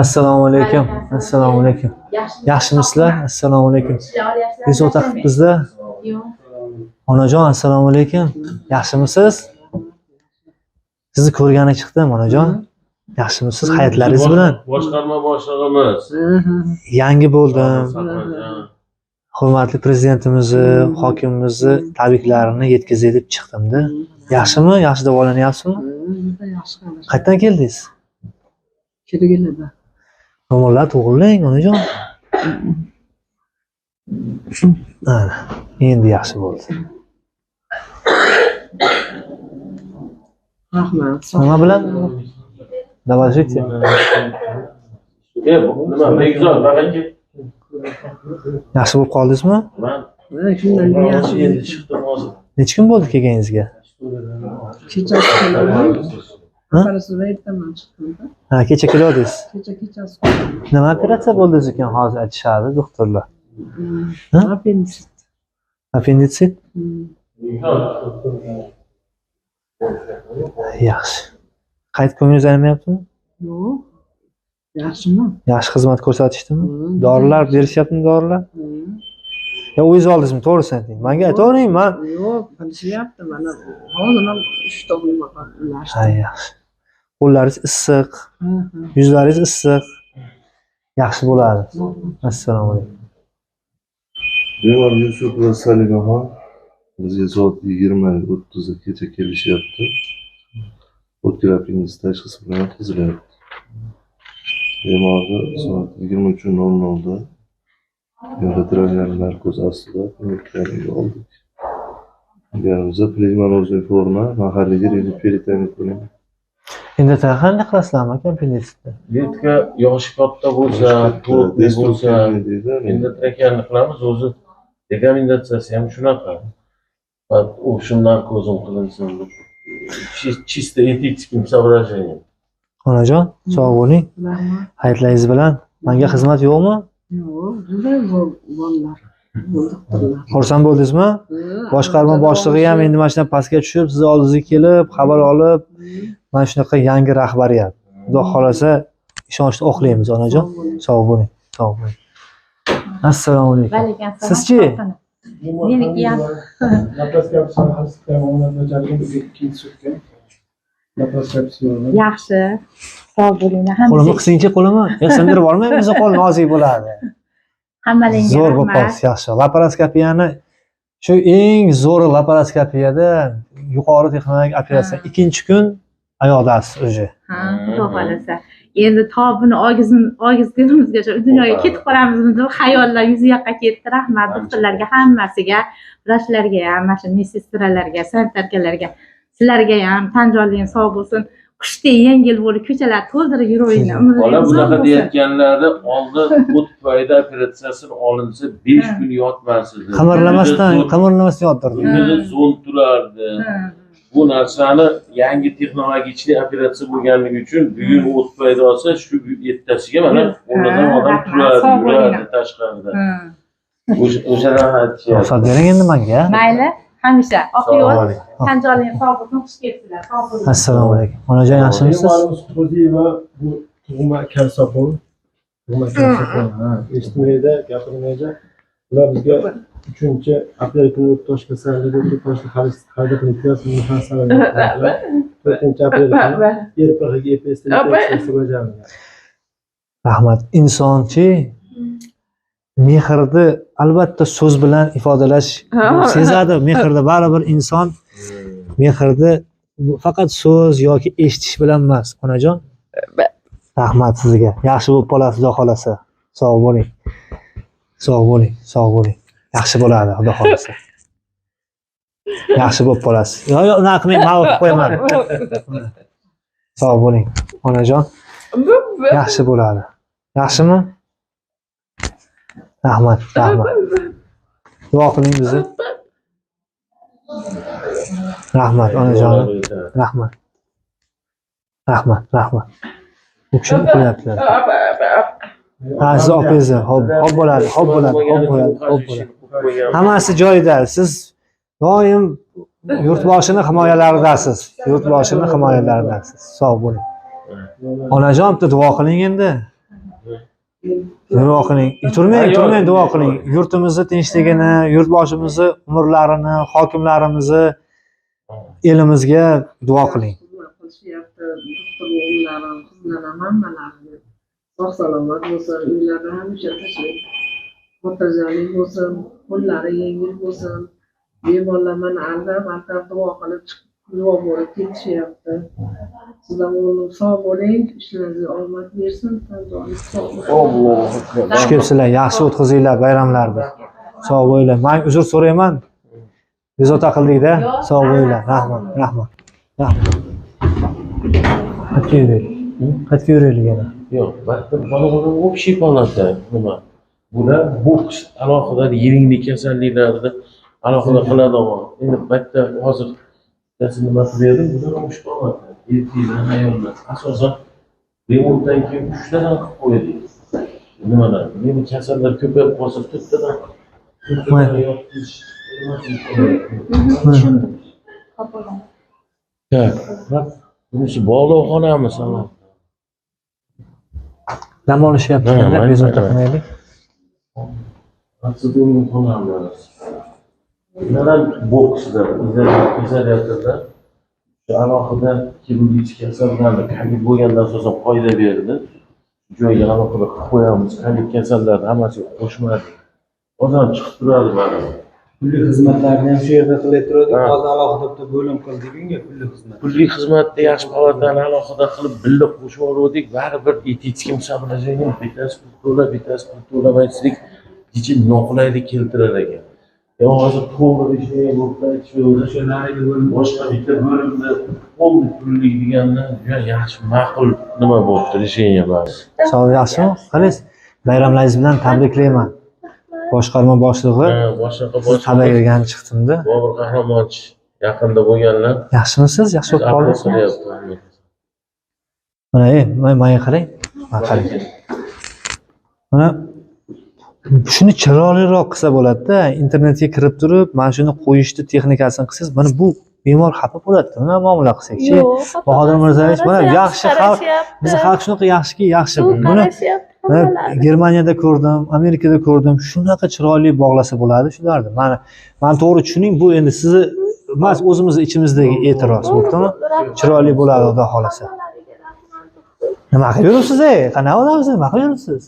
Assalomu alaykum. Assalomu alaykum. Yaxshimisizlar? Assalomu alaykum. Bezovta qilibmizda. Yo'q. Onajon, assalomu alaykum. Yaxshimisiz? Sizni ko'rgani chiqdim, onajon. Yaxshimisiz? Hayotlaringiz bilan? Boshqarma boshlig'imiz. Yangi bo'ldim. Hurmatli prezidentimizni, hokimimizni tabriklarini yetkazay deb chiqdim-da. Yaxshimi? Yaxshi davolanyapsizmi? Juda yaxshi. Qayerdan keldingiz? Sergelida. Ro'mollar to'g'rilang, onajon. Ana, endi yaxshi bo'ldi. Rahmat. Nima bilan? Доложите. Nima, Begzod, baqa. Yaxshi bo'lib qoldingizmi? Man Shundan yaxshi. endi chiqdim hozir. Necha kun bo'ldi kelganingizga? Kechasi keldim. Operatsiyadan ertaman chiqdim-da. Ha, kecha keldingiz. Kecha kechasi. Nima operatsiya bo'ldingiz ekan hozir aytishadi doktorlar. Appenditsit. Appenditsit? Yaxshi. Qaytib ko'nglingiz aynimayaptimi? Yo'q. Yaxshimi? Yaxshi xizmat ko'rsatishdimi? Dorilar berishyaptimi dorilar? Yo, o'zingiz oldingizmi? To'g'risini ayting. Menga aytavering, man Yo'q, qilishyapti mana. Hozir ham 3 ta unaqa ulashdi. Ha, yaxshi. Qo'llaringiz issiq, yuzlaringiz issiq. Yaxshi bo'ladi. Assalomu alaykum. Bemor Yusupova Salimaxon bizga soat 20:30da kecha kelishyapti. O'tkir appenditsit tashxisi bilan yotqizilyapti. Bemorni soat 23:00da endotraxeal narkoz ostida o'tkazib oldik. Kelganimizda pnevmonozli forma, mahalliy peritonit bilan. Endi qanday qilasizlarmi aka appenditsitni? Letka yoshi katta bo'lsa, to'rtli bo'lsa, endotraxealni qilamiz, o'zi rekomendatsiyasi ham shunaqa. Общим narkozim qilinsin deb. Чисто этическим соображением. Onajon, sog' bo'ling. Rahmat. Hayitlaringiz bilan. Menga xizmat yo'qmi? Yo'q, juda zo'r bolalar. Doktorlar. Xursand bo'ldingizmi? Boshqarma boshlig'i ham endi mana shundan pastga tushib, sizni oldingizga kelib, xabar olib, mana shunaqa yangi rahbariyat. Xudo xolasa ishonchni oqlaymiz, onajon. Sog' bo'ling. Sog' bo'ling. Assalomu alaykum. Alaykum. Sizchi? Meniki ham. Yaxshi. Sog' bo'linglar. Qo'limni qisingchi, qo'limni. Ya sindirib olmang, bizni qo'l nozik bo'ladi. Hammalangga Zo'r bo'lib rahmat. qolsiz, yaxshi. Laparoskopiyani shu eng zo'ri laparoskopiyada yuqori texnologik operatsiya. Ikkinchi kun oyoqdasiz уже. Ha, xudo xolasa. Endi to buni ogizgunimizgacha dunyoga ketib qolamizmi deb xayollar yuzi yoqqa ketdi. Rahmat doktorlarga hammasiga, vrachlarga ham, mana shu medsestralarga, sanitarkalarga, sizlarga ham tan jonling sog' bo'lsin. Qushdek yengil bo'lib ko'chalar to'ldirib yuraveringlar. Bola Umrlaringiz bunaqa uzun bo'lsin. deyotganlari oldin o't tufayli operatsiyasini olinsa 5 kun yotmas edi. Qimirlamasdan yottirdi. Unda zond turardi. Bu narsani yangi texnologik operatsiya bo'lganligi uchun bugun o't paydo olsa shu ertasiga mana o'rnidan odam turardi, yurardi tashqarida. O'shadan aytishyapti. Ruxsat bering endi menga. Mayli, hamisha oq yo'l, tan joning sog' bo'lsin, xush kelibsizlar. Sog' bo'ling. Assalomu alaykum. Onajon, yaxshimisiz? Qo'ziyeva bu tug'ma Kalsopon. Tug'ma Kalsopon, ha, eshitmaydi, gapirmaydi. Ular bizga 3 aprel kuni o't tosh kasalligi, o't toshni xarid qilib, 4 aprel kuni RPHga EPS bajarilgan. Rahmat. Insonchi mehrni albatta so'z bilan ifodalash sezadi. Mehrni baribir inson mehrni faqat so'z yoki eshitish bilan emas, onajon. Rahmat sizga. Yaxshi bo'lib qolasiz, Xudo xolasa. Sog' bo'ling. Sog' bo'ling, sog' bo'ling. Yaxshi bo'ladi, Xudo xolasa. Yaxshi bo'lib qolasiz. Yo'q, yo'q, unaqa qilmang, man o'qib qo'yaman. Sog' bo'ling, onajon. Yaxshi bo'ladi. Yaxshimi? Rahmat, rahmat. Duo qiling bizni. Rahmat, onajonim. Rahmat. Rahmat, rahmat. U kishi uxlayaptilar. Ha, siz opangizni. Hop, hop bo'ladi, hop bo'ladi, hop bo'ladi, hop bo'ladi. Hammasi joyida. Siz doim yurtboshini himoyalaridasiz. Yurtboshini himoyalaridasiz. Sog' bo'ling. Onajon, bitta duo qiling endi. Duo qiling. Turmang, turmang, duo qiling. Yurtimizni tinchligini, yurtboshimizni umrlarini, hokimlarimizni, elimizga duo qiling. Qilishyapti, doktor o'g'illarim, qizlarim hammalarini sog' salomat bo'lsin, uylarida hamisha tinchlik, xotirjamlik bo'lsin, qo'llari yengil bo'lsin. Bemorlar mana aldab aldab duo qilib chiqib, duo bo'lib ketishyapti. Sizlar o'g'lim sog' bo'ling, ishlaringizga omad bersin, tan joningiz sog' bo'lsin. Xush kelibsizlar, yaxshi o'tkazinglar bayramlarni. Sog' bo'linglar. Men uzr so'rayman. Bezovta qildik-da. Sog' bo'linglar. Rahmat, rahmat. Rahmat. Qayerga yuraylik? Qayerga yuraylik yana? Yo'q, mana buni общий palata nima? Bular boks alohida yiringli kasalliklarni alohida qiladi. Endi bitta hozir bittasi nima qilib berdim, bular общий palata. Erkaklar, ayollar. Asosan remontdan keyin 3tadan qilib qo'ydik. Nimadan? Endi kasallar ko'payib qolsa 4tadan yotish. Tushundim. Xo'p bo'ladi. Так, bunisi bog'lovxonamiz alohida. Dam olishyapti, bezovta qilmaylik. Protsedurli xonamiz. Bular ham bokslar, izolyatorda shu alohida xirurgik kasallarni Covid bo'lgandan so'ng qoida berdi. Joyga alohida qilib qo'yamiz. Covid kasallarni hammasiga qo'shmadik. Hozir ham chiqib turadi mana. Pullik xizmatlarni ham shu yerda qilib turdik. Hozir alohida bitta bo'lim qildik unga pullik xizmat. Pullik xizmatni yaxshi palatani alohida qilib birga qo'shib yubordik. Baribir этическим соображением bittasi pul to'lab, bittasi pul to'lamaslik kecha noqulaylik keltirar ekan. Ya hozir to'g'ri решение bo'lib aytishadi. Boshqa bitta bo'limda полный pullik deganda juda yaxshi ma'qul nima bo'libdi решение bari. Sog'lik yaxshimi? Qalaysiz? Bayramlaringiz bilan tabriklayman. Boshqarma boshlig'i Boshqa sizni tabriklagan chiqdimda. Bobur Qahramonovich yaqinda bo'lganlar. Yaxshimisiz? Yaxshi bo'lib qoldingizmi? Mana, menga qarang. Mana qarang. Mana shuni chiroyliroq qilsa bo'ladi-da, internetga kirib turib, mana shuni qo'yishni texnikasini qilsangiz, mana bu bemor xafa bo'ladi. Nima muomala qilsak-chi? Bahodir Mirzayevich, mana yaxshi xalq, bizni xalq shunaqa yaxshiki, yaxshi. Buni Germaniyada ko'rdim, Amerikada ko'rdim, shunaqa chiroyli bog'lasa bo'ladi shularni. Mana, mana to'g'ri tushuning, bu endi sizni emas, o'zimizni ichimizdagi e'tiroz, bo'ptimi? Chiroyli bo'ladi, Xudo xolasa. Nima qilib yuribsiz, ey? Qanaqa odamsiz? Nima qilib yuribsiz?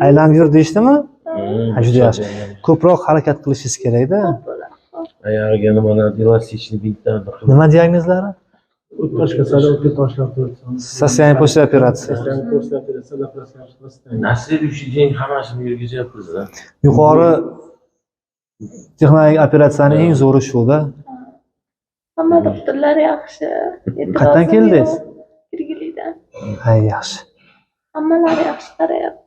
Aylanib yur deyishdimi? Ha, juda yaxshi. Ko'proq harakat qilishingiz kerak-da. Oyog'iga nimalar эластичный bintlarni qilib. Nima diagnozlari? O't tosh kasali, o'tga toshlar turibdi. Состояние после операции. Состояние после операции, laparoskopik состояние. На следующий день hammasini yurgizyapmiz-da. Yuqori texnologik operatsiyaning eng zo'ri shu-da. Hamma doktorlar yaxshi. Qayerdan keldingiz? Kirgilidan. Ha, yaxshi. Hammalari yaxshi qarayapti.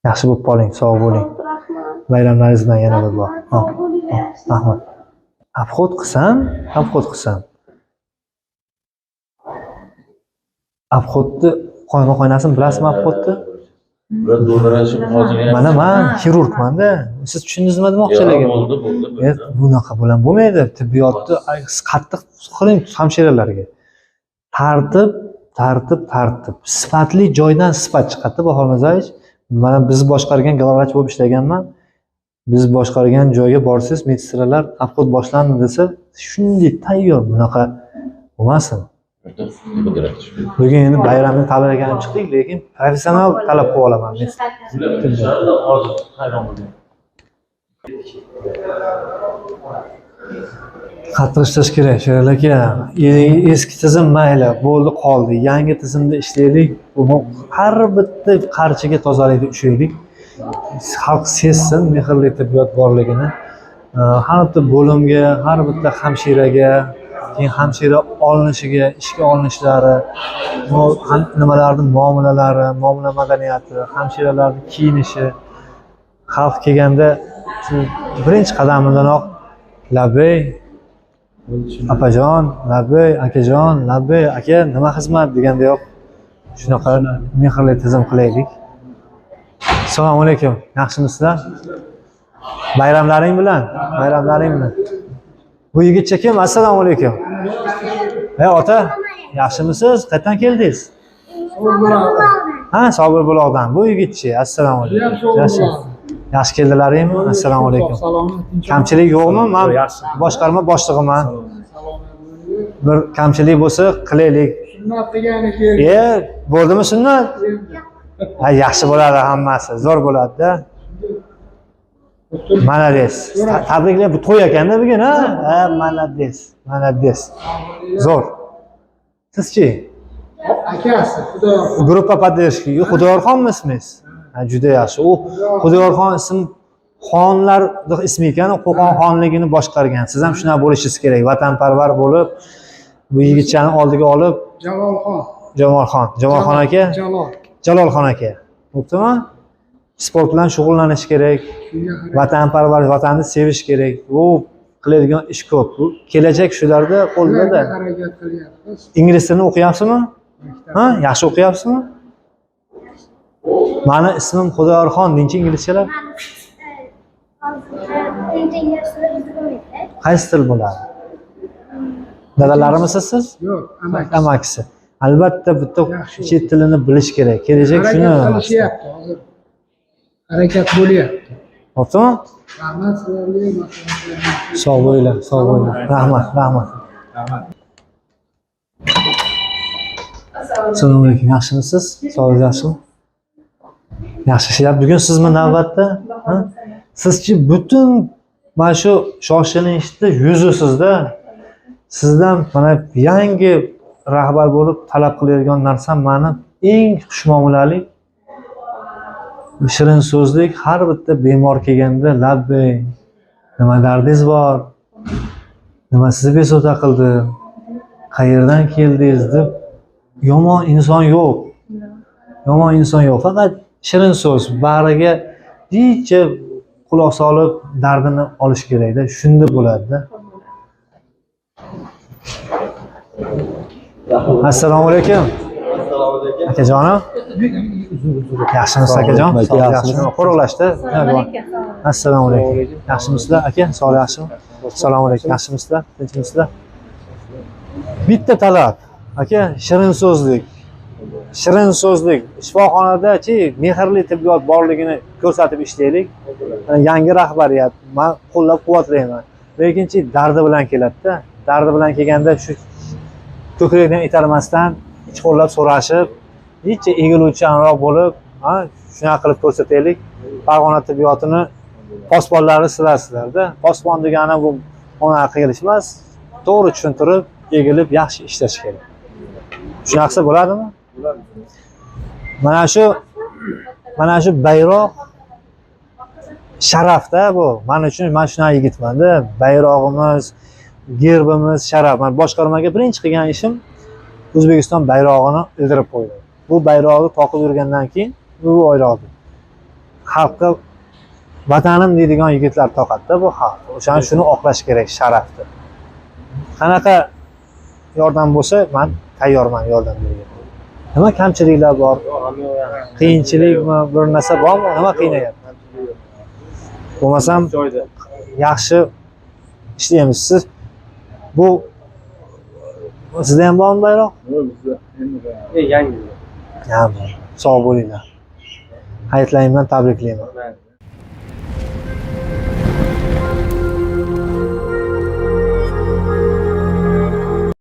Yaxshi bo'lib qoling, sog' bo'ling. Rahmat. Bayramlaringiz bilan yana bir bor. Sog' bo'linglar, yaxshi. Rahmat. Obxod qilsam, obxod qilsam. Obxodni qo'yma-qo'ynasini bilasizmi obxodni? Mana men xirurgman-da. Siz tushundingizmi demoqchiligim? Bo'ldi, bo'ldi, bo'ldi. Bunaqa bilan bo'lmaydi. Tibbiyotni qattiq qiling hamshiralarga. Tartib, tartib, tartib. Sifatli joydan sifat chiqadi, Bahor Mirzayevich. Mana biz boshqargan glavvrach bo'lib ishlaganman. Biz boshqargan joyga borsangiz, medsestralar obxod boshlandi desa, shunday tayyor, bunaqa bo'lmasin. Bugun endi bayramni tabriklab chiqdik, lekin professional talab qilib olaman. Qattiq ishlash kerak, Sherali aka. Eski tizim mayli, bo'ldi, qoldi. Yangi tizimda ishlaylik. Har bitta qarchiga tozalikni ushlaylik. Xalq sezsin mehrli tibbiyot borligini. Har bitta bo'limga, har bitta hamshiraga, Keyin hamshira olinishiga, ishga olinishlari, nimalarni muomalalari, muomala madaniyati, hamshiralarni kiyinishi, xalq kelganda shu birinchi qadamidanoq labbay opajon, labbay akajon, labbay aka, nima xizmat degandayoq shunaqa mehrli tizim qilaylik. Assalomu alaykum, yaxshimisizlar? Bayramlaring bilan, bayramlaring bilan. Bu yigitcha kim? Assalomu alaykum. Ey ota, yaxshimisiz? Qayerdan keldingiz? Ha, Sobir Buloqdan. Bu yigitchi. Assalomu alaykum. Yaxshi. Yaxshi keldilaringmi? Assalomu alaykum. Kamchilik yo'qmi? Men boshqarma boshlig'iman. Bir kamchilik bo'lsa qilaylik. Sunnat qilgani keldi. Bo'ldimi sunnat? Ha, yaxshi bo'ladi hammasi, zo'r bo'ladi-da. Malades. Tabriklar, bu to'y ekanda bugun, ha? Ha, malades. Malades. Zo'r. Sizchi? Akasi, Xudoyor. Gruppa поддержки. Xudoyorxonmi ismingiz? Ha, juda yaxshi. U Xudoyorxon ism xonlar ismi ekan, Qo'qon xonligini boshqargan. Siz ham shunaqa bo'lishingiz kerak. Vatanparvar bo'lib, bu yigitchani oldiga olib, Jalolxon. Jamolxon, Jamolxon aka, Jalol. Jalolxon aka. Bo'ptimi? Sport bilan shug'ullanish kerak. Vatanparvar, vatanni sevish kerak. Bu qiladigan ish ko'p. Bu kelajak shularda qo'lda-da. Harakat qilyapmiz. Ingliz tilini o'qiyapsizmi? Ha, yaxshi o'qiyapsizmi? Mani ismim Xudoyorxon deyinchi inglizchalab. Qaysi til bo'ladi? Dadalarimisiz siz? Yo'q, amaki. Amakisi. Albatta bitta chet tilini bilish kerak. Kelajak shuni. Harakat qilishyapti hozir. Harakat bo'lyapti. Bo'ptimi? Rahmat sizlarga. Sog' bo'linglar, sog' bo'linglar. Rahmat, rahmat. Assalomu alaykum. Yaxshimisiz? Sog'ligingiz yaxshimi? Yaxshi ishlar. Bugun sizmi navbatda? Ha? Sizchi butun mana shu shoshilinchda yuzisizda. Sizdan mana yangi rahbar bo'lib talab qiladigan narsam mani eng xushmuomalalik, shirin so'zlik, har bitta bemor kelganda labbay, nima dardingiz bor, nima sizni bezovta qildi, qayerdan keldingiz deb yomon inson yo'q. Yomon inson yo'q. Faqat shirin so'z, bag'riga deycha quloq solib dardini olish kerakda, shunda bo'ladi-da. Assalomu alaykum. Akajonim. Yaxshimisiz akajon? Yaxshimi? Qo'riqlashdi. Assalomu alaykum. Yaxshimisizlar aka? Sog'lik yaxshimi? Assalomu alaykum. Yaxshimisizlar? Tinchmisizlar? Bitta talab, aka, shirin so'zlik. Shirin so'zlik. Shifoxonada-chi mehrli tibbiyot borligini ko'rsatib ishlaylik. Yangi rahbariyat, men qo'llab-quvvatlayman. Lekinchi dardi bilan keladi-da. Dardi bilan kelganda shu ko'krakdan itarmasdan ich qo'llab so'rashib, necha egiluvchanroq bo'lib, ha, shunaqa qilib ko'rsataylik. Farg'ona tibbiyotini posbonlari sizlarsizlarda. Posbon degani bu unaqa qilish emas, to'g'ri tushuntirib, egilib yaxshi ishlash kerak. Shunaqa qilsa bo'ladimi? Mana shu bayroq sharafda bu. Men uchun men shunaqa yigitman-da. Bayrog'imiz, gerbimiz sharaf. Men boshqarmaga birinchi qilgan ishim O'zbekiston bayrog'ini ildirib qo'ydim. Bu bayroqni toqib yurgandan keyin bu bayroqni xalqqa vatanim deydigan yigitlar toqatda bu xalq. O'shaning shuni oqlash kerak, sharafni. Qanaqa yordam bo'lsa, men tayyorman yordam berga. Nima kamchiliklar bor? Qiyinchilikmi, bir narsa bormi? Nima qiynayapti? Bo'lmasam yaxshi ishlaymiz. Siz bu sizda ham bormi bayroq? Yo'q, bizda endi yangi. Sog' bo'linglar. Hayitlaring bilan tabriklayman.